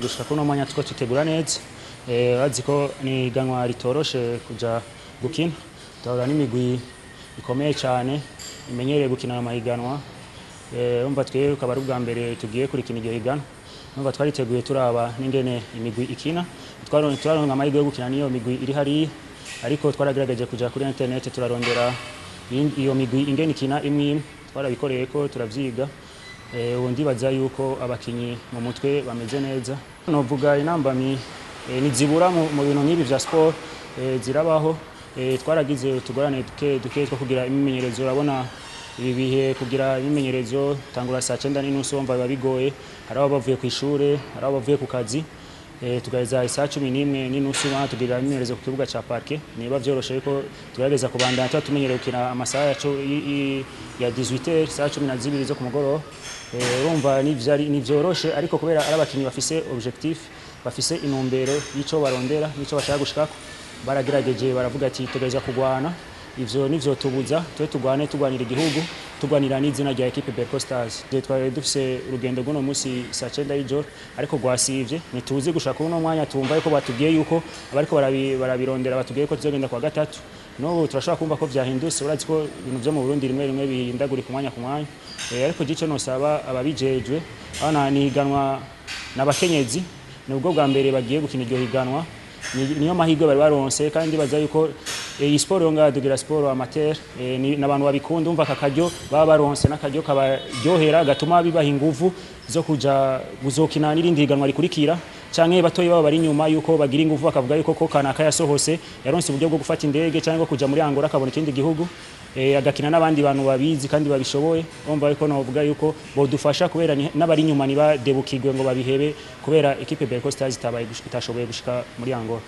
Gushika kuno mwanya tuko tutegura neza, bazi ko ni higanwa ritoroshe kuja gukina, duhura n'imigwi ikomeye cyane imenyereye gukina ayo mahiganwa. Umva, twebwe ukaba ari ubwa mbere tugiye kurikina iryo higanwa. Umva, twariteguye, turaba n'ingene imigwi ikina. Twaronka amahirwe yo gukina n'iyo migwi iri hariya, ariko twaragerageje kuja kuri internet, turarondera iyo migwi ingene ikina imwe imwe, twarabikoreye ko turavyiga. Ubu ndibaza yuko abakinyi mu mutwe bameze neza. Novuga intambamyi ntizibura mu bintu nk'ibi vya sport, zirabaho. Twaragize utugorane duke duke two kugira imimenyerezo. Urabona ibi bihe, kugira imimenyerezo tangura saa 9:30, wumva biba bigoye. Hari abo bavuye kw'ishure, hari abo bavuye ku kazi, tugaheza isaha 11:30 bana tugira imimenyerezo ku kibuga ca parke. Niba vyoroshe yuko tugerageza kubandanya, tuba tumenyereye gukina amasaha yacu ya 18h, isaha 12 zo ku mugoroba. Urumva ntivyoroshe, ariko kubera ari abakinyi bafise objectif, bafise intumbero y'ico barondera n'ico bashaka gushikako, baragerageje, baravuga ati: "Tugerageza kugwana, ivyo nivyo tubuza, twe tugwane, tugwanira igihugu, tugwanira n'izina rya équipe Berco Stars." Twari dufise urugendo rw'uno musi saa 9 y'ijoro, ariko rwasivye, ntituzi gushaka kuri uno mwanya. Tumva yuko batubwiye yuko abariko barabirondera batubwiye ko tuzogenda kwa gatatu. N'ubu turashobora kumva ko vyahindutse. Urazi ko ibintu vyo mu Burundi rimwe rimwe bihindagurika umwanya ku mwanya. Ariko gico nosaba ababijejwe abana ni higanwa n'abakenyezi, nubwo bwa mbere bagiye gukina iryo higanwa, niyo mahirwe bari baronse. Kandi ndibaza yuko iyi siporo yo ngaha tugira siporo amateur, n'abantu babikunda. Umva, aka karyo baba baronse n'akaryo kabaryohera, gatuma bibaha inguvu zo kuja guzokina n'irindi higanwa rikurikira, canke batoyi babo bari inyuma yuko bagira inguvu, bakavuga yuko ko kanaka yasohose, yaronse uburyo bwo gufata indege canke bwo kuja muri Angola, akabona ikindi gihugu, agakina n'abandi bantu babizi kandi babishoboye. Umva yuko novuga yuko bodufasha kubera n'abari inyuma ntibadebukirwe ngo babihebe kubera équipe Berco Stars itashoboye gushika muri Angola.